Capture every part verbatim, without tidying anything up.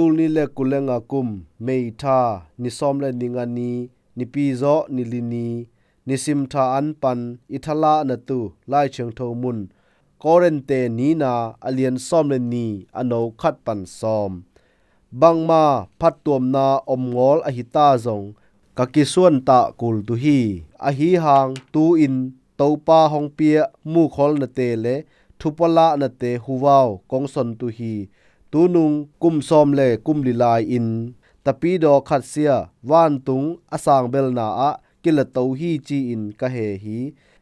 Tul ni le kul le nga kum, May tha, ni sawm le ni nga ni, Nipi zawh ni li ni, nisim tha an pan i thalah na tu Lai Thiangtho mun, Korinte nihna a lian sawm le ni, a no khat pan sawm. Bangma phattuamna om ngawl ahi ta zong ka kisuantah kul tu hi. Ahi hang tu-in Topa hong piah muhkholnate le thupalahnate huvau kong son tu hi. Tunung kum sawm le kum li lai-in tapidaw khat sia vantung a sangbelna ah kilato hi ci-in ka he hi.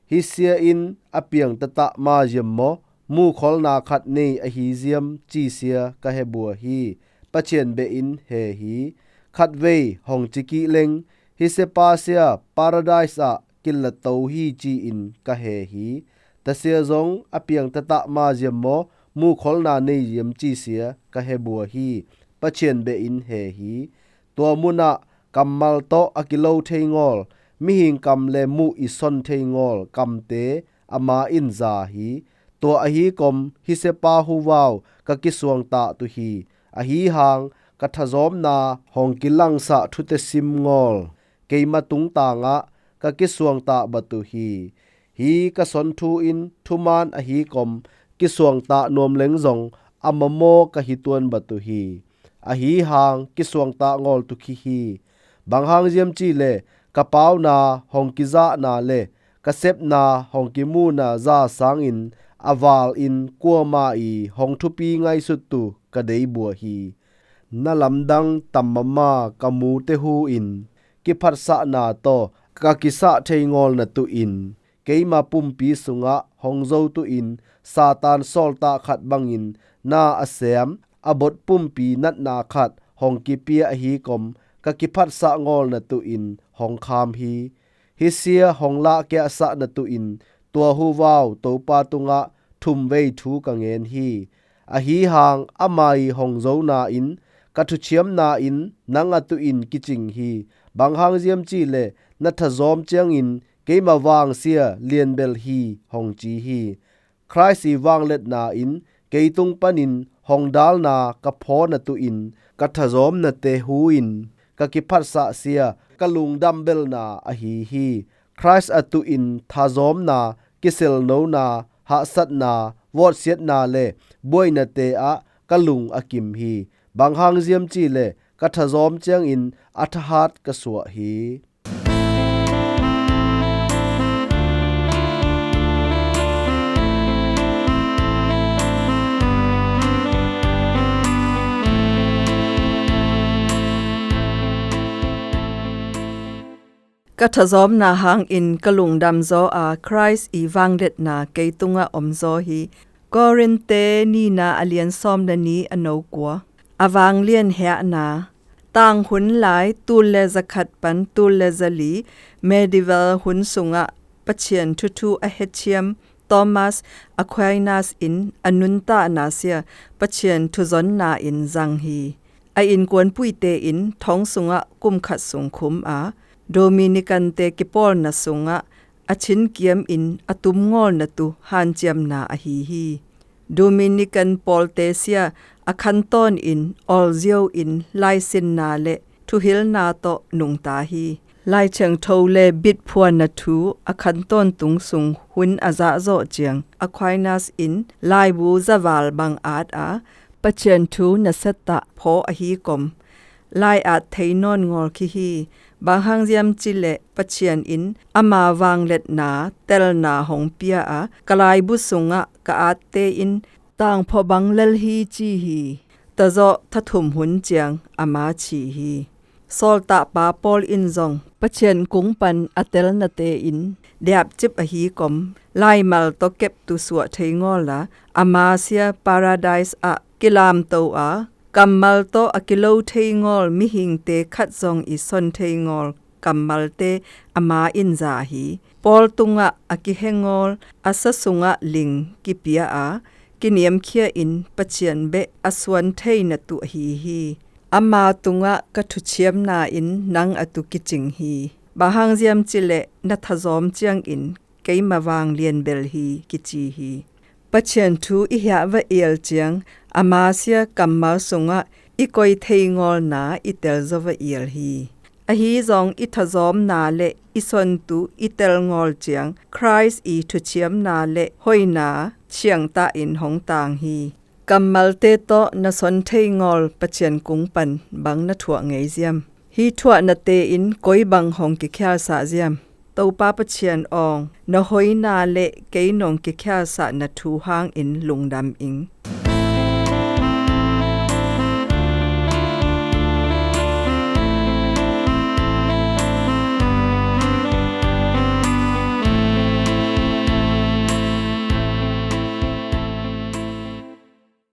Hih sia in a piang tatah ma ziam maw, muhkholna khat nei ahi ziam ci sia ka he bua hi. Pathian beh in he hi. Khatvei hong ci kih leng, hih siapa sia paradise ah kilato hi ci-in ka he hi. Tasia zong a piang tatah ma ziam maw, muhkholna nei ziam ci sia ka he bua hi. Pathian beh in he hi. Tua munah kammal tawh a kilo thei ngawl, mihing kam le muh i son thei ngawl kamte ama in za hi. Tua ahi kom hih siapa huvau ka kisuangtah tu hi. Ahi hang ka thazawmna hong kilangsah thute sim ngawl keima tungtangah ka kisuangtah batu hi. Hi ka son thu in thuman ahi kom kisuangtah nuam leng zong a mamaw ka hi tuan batu hi. Ahi hang kisuangtah ngawl tu khi hi. Bang hang ziam ci le ka pauna hong kizahna le ka sepna hong kimuna za sangin a val in kuama i hong thupi ngaihsut tu ka dei bua hi. Na lamdang tam mama ka mute hu in kiphatsahna tawh ka kisah thei ngawl na tu in keima pumpi sungah hong zo tu in Satan sawltak khat bangin na a sem a bot pumpi natna khat hong kipia ahi kom ka kiphatsah ngawl na tu in hong kham hi. Hih sia hong lahkiahsah na tu in tua huvau Topa tungah thumvei thu ka ngen hi. Ahi hang ama i hong zona in ka thuchiamna in nang a tu in kicing hi. Bang hang ziam ci le na thazawm ciangin keima vang sia lianbel hi hong ci hi. Khrist i vangliatna in kei tung panin hong dalna ka phaw na tu in ka thazawmnate hu in ka kiphatsah sia ka lungdam belna ahi hi. Khrist a tu in thazawmna, kiselnona, hahsatna, vawtsiatna le buainate ah ka lung a kim hi. Bang hang ziam ci le ka thazawm ciangin a thahat ka suah hi. Ka thazawmna hangin ka lungdam zaw a, Khrist i vangliatna kei tungah om zaw hi. Korinte nihna a lian sawm le ni, a no kua. A vanglian hiahna. Tang hun lai, tul le zakhat pan tul le zali, medieval hun sungah Pathian thuthu a hechiam Thomas Aquinas in a nuntakna sia Pathian thuzonna in zang hi. A innkuanpuite in thong sungah kum khat sung khum a, Dominicante kipawlna sungah a chinkiam in a tum ngawlna tu hanciamna ahi hi. Dominican pawlte sia a khantawn in awlzio in laisinna le thuhilna tawh nungta hi. Lai Thiangtho le bitphuanna thu a khantawn tung sung hun a zahzawh ciang Aquinas in laibu zaval bang at a, Pathian thu nasia tah phaw ahi kom lai at thei nawn ngawl khi hi. Bang hang ziam ci le Pathian in ama vangliatna telna hong pia a, ka laibu sungah ka atte in tangphaw bang lel hi ci hi. Tazawh tha thum hun ciang ama thi hi. Sawltakpa Paul in zong Pathian kung pan a telnate in diapcip ahi kom laimal tawh kep tu suah thei ngawl a, ama sia paradise ah kilamto a, kammal tawh a kilo thei ngawl mihingte khat zong i son thei ngawl kammalte ama in za hi. Paul tungah a kihe ngawl a sa sungah ling kipia a, kiniamkhia in Pathian beh a suan theina tu ahi hi. Ama tungah ka thuchiamna in nang a tu kicing hi. Bang hang ziam ci le na thazawm ciangin keima vang lianbel hi kici hi. Pathian thu i hiah va ial ciang ama sia kammal sungah i koi thei ngawlna i tel zo va ial hi. Ahi zong i thazawmna le i sontu i tel ngawl ciang Khrist i thuciamna le hoihna ciangtahin hong tang hi. Kammalte tawh na son thei ngawl Pathian kung pan bang na thuah ngei ziam? Hih thuahnate in koi bang hong kikhialsah ziam? Topa Pathian awng, na hoihna le kei nong kikhialsahna thu hangin lungdam ing.